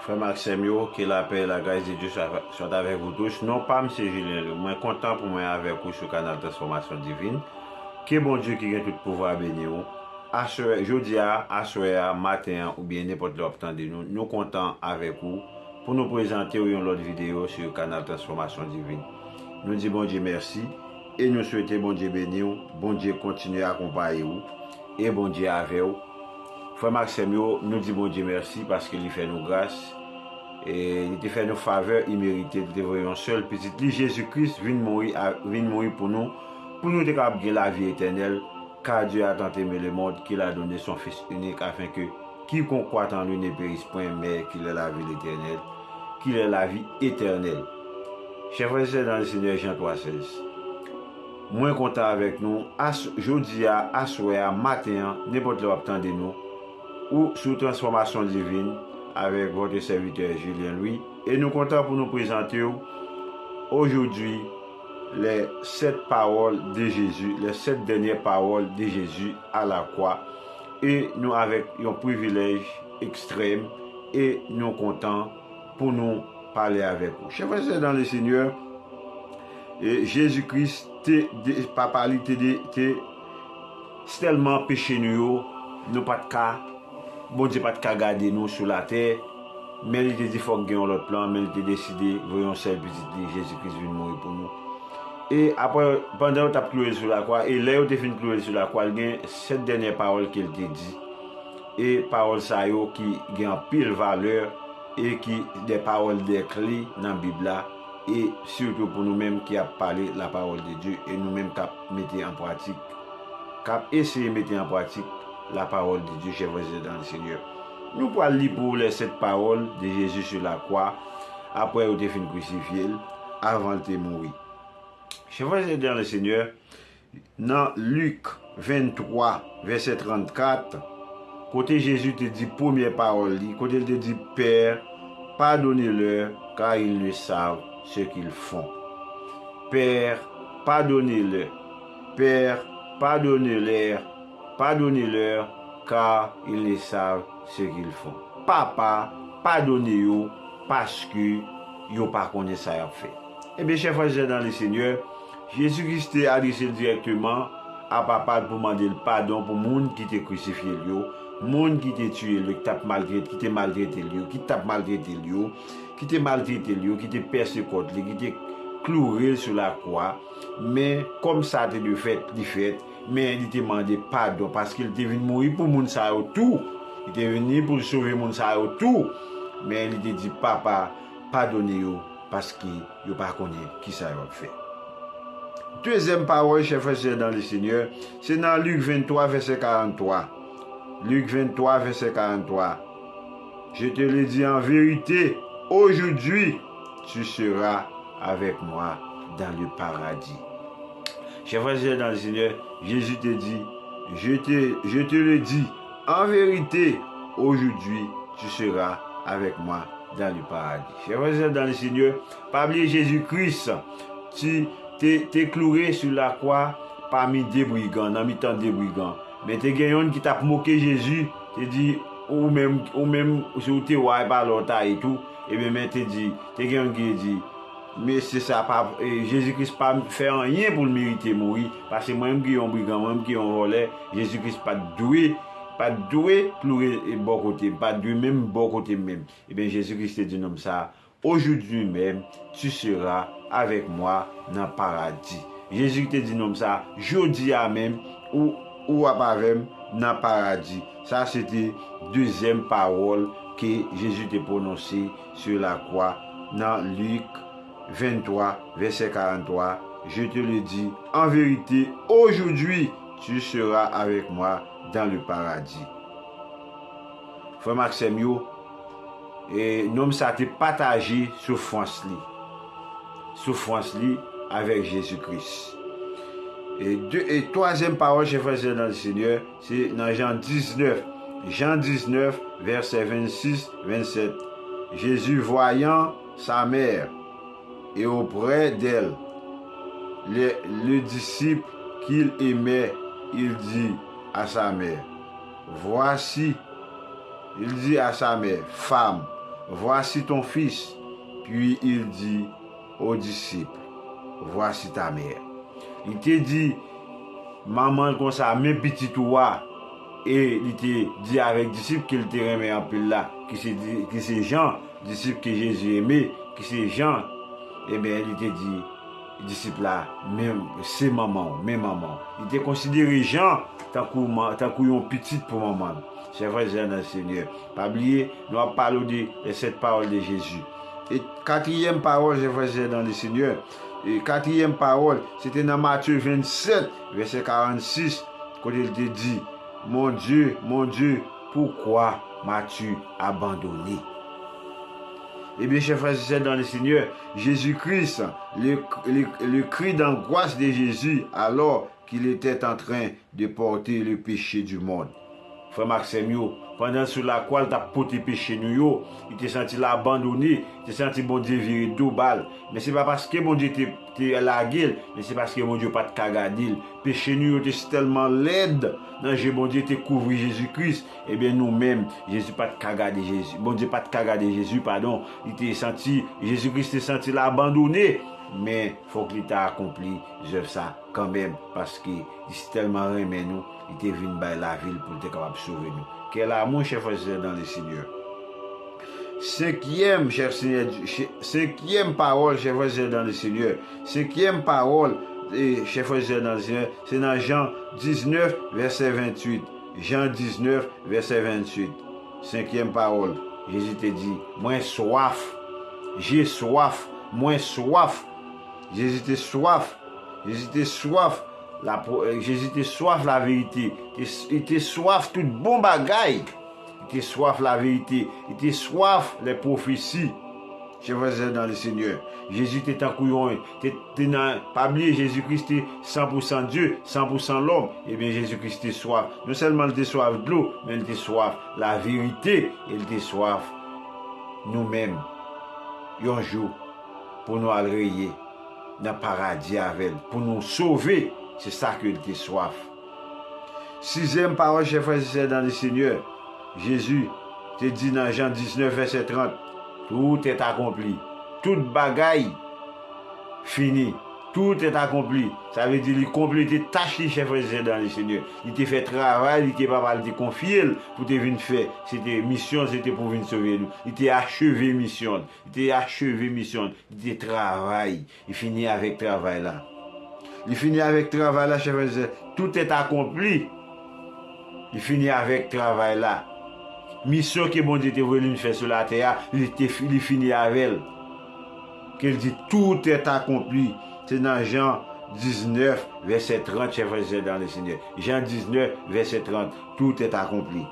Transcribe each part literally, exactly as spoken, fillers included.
Frè m ak sè m yo, ke lapè e lagras de Dye swa, swa avèk vous tous. Non pa m se Julien Louis. Mwen kontan pou mwen avèk ou sou kanal Transfòmasyon Divin. Ke Bondye ki gen tout pouvwa beni w. Aswè, jodi a, aswè a, maten an, oubyen nenpòt lè w ap tande nou, nou kontan avèk ou pou nou prezante w yon lòt videyo sou kanal Transfòmasyon Divin. Nou di Bondye mèsi e nou swete Bondye beni w, Bondye kontinye akonpaye w e Bondye avè w. Frè m ak sè m yo, nou di Bondye mèsi paske li fè nou gras. E li te fè nou favè imerite, li te voye yon sèl pitit li, Jezi Kris, vin mouri, a- vin mouri pou nou, pou nou te kapab gen lavi etènèl. Car Dieu a tant aimé le monde qu'il a donné son Fils unique, afin que quiconque croit en lui ne périsse point, mais qu'il ait la vie éternelle, qu'il ait la vie éternelle. Chè frè e sè dan le Senyè, Jan twa sèz. Mwen kontan avèk nou, as, jodi a, aswè a, maten an, nenpòt lè w ap tande nou, ou sou Transfòmasyon Divin avèk votre serviteur Julien Louis. E nou kontan pou nou prezante w aujourd'hui les sept paroles de Jésus, les sept dernières paroles de Jésus à la croix. E nou avèk yon privilèj ekstrèm e nou kontan pou nou pale avèk ou. Chè frè e sè dan le Senyè, e Jezi Kris te, de, papa li te, de, te tèlman peche nou yo, nou pa t ka, Bondye pa t ka gade nou sou latè, men li te di fòk gen yon lòt plan, men li te deside voye yon sèl pitit li, Jezi Kris, vin mouri pou nou. E apre, pandan yo t ap kloure l sou lakwa, e lè yo te fin kloure l sou lakwa, l gen sèt dènyè pawòl ke l te di. E pawòl sa yo ki gen anpil valè e ki de pawòl de kle nan Bib la, e sitou pou nou menm ki ap pale la parole de Dieu e nou menm k ap mete an pratik, k ap eseye mete an pratik la parole de Dieu, chè frè e sè dan le Senyè. Nou pral li pou ou les sept paroles de Jésus sur la croix, apre yo te fin krisifye l, avan l te mouri. Chè frè e sè dan le Senyè, nan Lik venntwa, vèsè trannkat, kote Jezi te di premyè pawòl li, kote l te di, Père, pardonne-leur, car ils ne savent ce qu'ils font. Père, pardonne-leur. Père, pardonne-leur, pardonne-leur, car ils ne savent ce qu'ils font. Papa, padone yo, paske yo pa konnen sa y ap fè. Ebyen, chè frè e sè dan le Senyè, Jezi Kris te adrese l dirèkteman a Papa l pou mande l padon pou moun ki te krisifye l yo, moun ki te tiye l yo, ki t ap maltrete, ki te maltrete l yo, ki t ap maltrete l yo, ki te maltrete l yo, ki te pèse kòt li, ki te kloure l sou lakwa. Men, kòm sa te dwe fèt, li fèt, men li te mande padon, paske li te vin mouri pou moun sa yo tou. Li te vini pou l sove moun sa yo tou. Men li te di, Papa, padone yo, paske yo pa konnen kisa yo ap fè. Dezyèm pawòl, chè frè e sè dan le Senyè, se nan Lik venntwa, vèsè karanntrwa. Lik venntwa, vèsè karanntrwa. Je te le dis en vérité, aujourd'hui, tu seras avec moi dans le paradis. Chè frè e sè dan le Senyè, Jezi te di, je te, je te le dis, en vérité, aujourd'hui, tu seras avec moi dans le paradis. Chè frè e sè dan le Senyè, pa bliye Jezi Kris ti, te, te kloure sou lakwa pami de brigan, nan mitan de brigan. Men te gen youn ki t ap moke Jezi, te di, ou menm, ou menm, si w te wa, e pa lè w ta ye tou. Ebyen, men te di, te gen youn ki te di, mesye sa pa, e, Jezi Kris pa fè anyen pou l merite mouri, paske mwen menm ki yon brigan, mwen menm ki yon vòlè, Jezi Kris pa t dwe, pa t dwe kloure, e, bò kote m, pa t dwe menm bò kote m menm. Ebyen, Jezi Kris te di nonm sa, aujourd'hui même, tu seras avec moi nan paradi. Jezi te di nonm sa, jodi a menm, ou, ou ap avè m nan paradi. Sa se te dezyèm pawòl ke Jezi te pwononse sou lakwa nan Lik venntwa, vèsè karanntrwa, je te le dis, en vérité, aujourd'hui, tu seras avec moi dans le paradis. Frè m ak sè m yo, e nonm sa te pataje soufrans li. Soufrans li avèk Jezi Kris. E de, e twazyèm pawòl, chè frè e sè dan le Senyè, se nan Jan diznèf. Jan diznèf, vèsè vennsis, vennsèt. Jésus, voyant sa mère, et auprès d'elle le, le disciple qu'il aimait, il dit à sa mère, voici, il dit à sa mère, femme, Voici ton fils. Puis il dit aux disciples, Voici ta mère. Li te di manman l konsa, men pitit ou a. E li te di avèk disip ke l te renmen anpil la, ki se, di- ki se Jan, disip ke Jezi eme, ki se Jan, ebyen, li te di disip la, men se manman w, men manman w. Li te konsidere Jan tankou, man- tankou yon pitit pou manman l. Chè frè e sè nan Senyè, pa bliye, nou ap pale w de les sept paroles de Jésus. E katriyèm pawòl, chè frè e sè nan le Senyè, e katriyèm pawòl, se te nan Matye vennsèt, vèsè karannsis, kote l te di, Mon Dieu, mon Dieu, pourquoi m'as-tu abandonné? Ebyen, chè frè e sè nan le Senyè, Jezi Kris, le, le, le cri d'angoisse de Jésus, alors qu'il était en train de porter le péché du monde. Frè m ak sè m yo, pandan l sou lakwa, l t ap pote peche nou yo, li te santi l abandone, li te santi Bondye vire do ba l. Men se pa paske Bondye te, te lage l, men se paske Bondye pa t ka gade l. Peche nou yo te tèlman lèd nan je Bondye, te kouvri Jezi Kris. Ebyen, nou menm, Jezi pa t ka gade Jezi. Bondye pa t ka gade Jezi, padon. Li te santi, Jezi Kris te santi l abandone, men fòk li ta akonpli zèv sa kanmenm, paske li tèlman renmen nou, li te vin bay lavi l pou l te kapab sove nou. Quel amour, chè frè e sè nan le Senyè. Senkyèm, chè Senyè, chè- senkyèm pawòl, chè frè e sè nan le Senyè. Senkyèm pawòl, e, chè frè e sè nan le Senyè, se nan Jan diznèf, vèsè venntuit. Jan diznèf, vèsè venntuit. Senkyèm pawòl, Jezi te di, Mwen swaf. J'ai soif. Mwen swaf. Jezi te swaf. Jezi te swaf. La, Jezi te swaf laverite. Te- Li te swaf tout bon bagay. Li te swaf laverite. Li te swaf les prophéties. Chè frè e sè nan le Senyè, Jezi te tankou yon, te, te nan, pa bliye, Jezi Kris te san pou san Dye, san pou san lòm. Ebyen, Jezi Kris te swaf. Non sèlman l te swaf dlo, men l te swaf laverite, e l te swaf nou menm, yon jou, pou nou al reye nan paradi avè l, pou nou sove. Se sa ke l te swaf. Sizyèm pawòl, chè frè e sè nan le Senyè, Jezi te di nan Jan diznèf, vèsè trant, Tout est accompli. Tout bagay fini. Tout est accompli. Sa vle di li konplete tach li, chè frè e sè nan le Senyè. Li te fè travay li ke Papa l te konfye l pou te vin fè. Se te misyon, se te pou vin sove nou. Li te acheve misyon l. Li te acheve misyon l. Li te travay. Li fini avèk travay la. Li fini avèk travay la, chè frè e sè. Tout est accompli. Li fini avèk travay la. Misyon ke Bondye te voye li fè sou latè a, li te fi- li fini avè l. Ke l di, Tout est accompli. Se nan Jan diznèf, vèsè trant, chè frè e sè nan le Senyè. Jan diznèf, vèsè trant, Tout est accompli.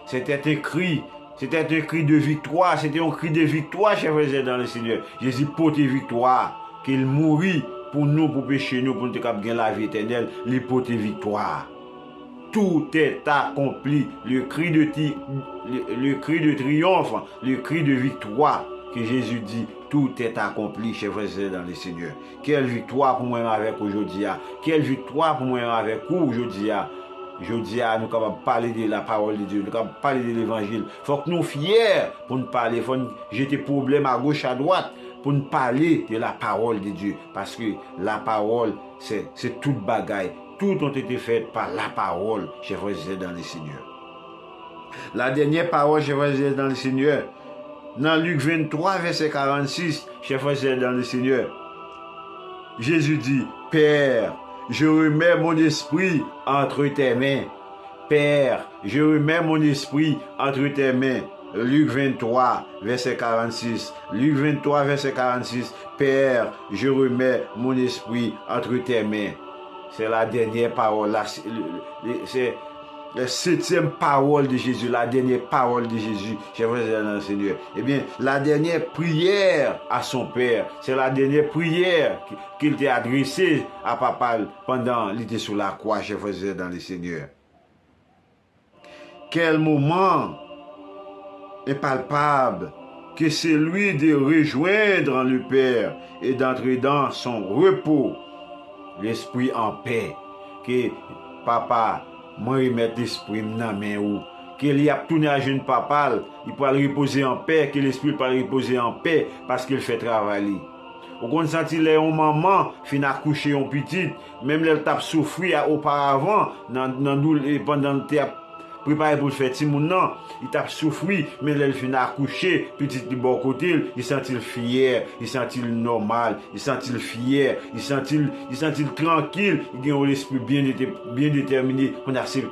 C'était un cri, c'était un cri de victoire, se te yon kri de viktwa, chè frè e sè nan le Senyè. Jezi pote viktwa, ke l mouri pou nou, pou peche nou, pou nou te kab gen lavi etènèl, li pote viktwa. Tout est accompli, le cri de ti- le, le cri de triomphe, le cri de victoire, ke Jezi di, Tout est accompli, chè frè e sè nan le Senyè. Kèl viktwa pou mwen avèk ou jodi a. Kèl viktwa pou mwen avèk ou jodi a. Jodi a, nou kapab pale de la parole de Dieu, nou kapab pale de levanjil. Fòk nou fyè pou n pale, fòk n jete pwoblèm agoch adwat pou n pale de la parole de Dieu. Paske la parole, c'est, c'est tout bagay. Tout ont été faits par la parole, chè frè e sè nan le Senyè. La dènyè pawòl, chè frè e sè nan le Senyè, nan Lik venntwa, vèsè karannsis, chè frè e sè nan le Senyè, Jezi di, Père, je remets mon esprit entre tes mains. Père, je remets mon esprit entre tes mains. Lik venntwa, vèsè karannsis. Lik venntwa, vèsè karannsis. Père, je remets mon esprit entre tes mains. Se la dènyè pawòl la. Se, se, se, Setyèm pawòl de Jezi, la dènyè pawòl de Jezi, chè frè e sè nan le Senyè. Ebyen, la dènyè priyè a son Pè, se la dènyè priyè ke, ke l te adrese a Papa l pandan li te sou lakwa, chè frè e sè nan le Senyè. Quel moment impalpable que celui de rejoindre le Père et d'entrer dans son repos, l'esprit en paix. Ke, Papa, mwen remèt lespri m nan men ou. ke li ap tounen al jwenn papa l, li pral repoze anpè, ke lespri l pral repoze anpè, paske l fè travay li. Ou konn santi lè yon manman fin akouche yon pitit, menm lè l t ap soufri a oparavan, nan, nan doulè, pandan l te ap prepare pou l fè timoun nan, li t ap soufri, men lè l fin akouche, pitit li bò kote l, li santi l fyè, li santi l nòmal, li santi l fyè, li santi l, li santi l trankil, li gen yon lespri byen dete-, byen detèmine. Kounye a se,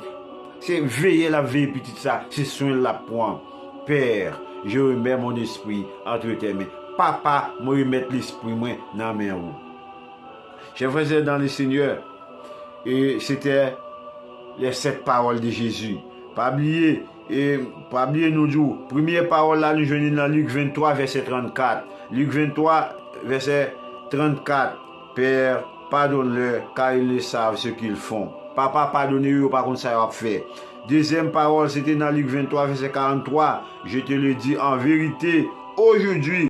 se veye l ap veye pitit sa, se swen l ap pran. Père, je remets mon esprit entre tes mains. Papa, mwen remèt lespri mwen nan men ou. Chè frè, sè, dans le Seigneur, e se te les sept paroles de Jésus. Pa bliye, e pa bliye nou di w, premye pawòl la nou jwenn li nan Lik venntwa, vèsè trannkat. Lik venntwa, vèsè trannkat. Père, pardonne-leur, car ils ne savent ce qu'ils font. Papa, padone yo, yo pa konn sa y ap fè. Dezyèm pawòl, se te nan Lik venntwa, vèsè karanntwa. Je te le dis en vérité, aujourd'hui,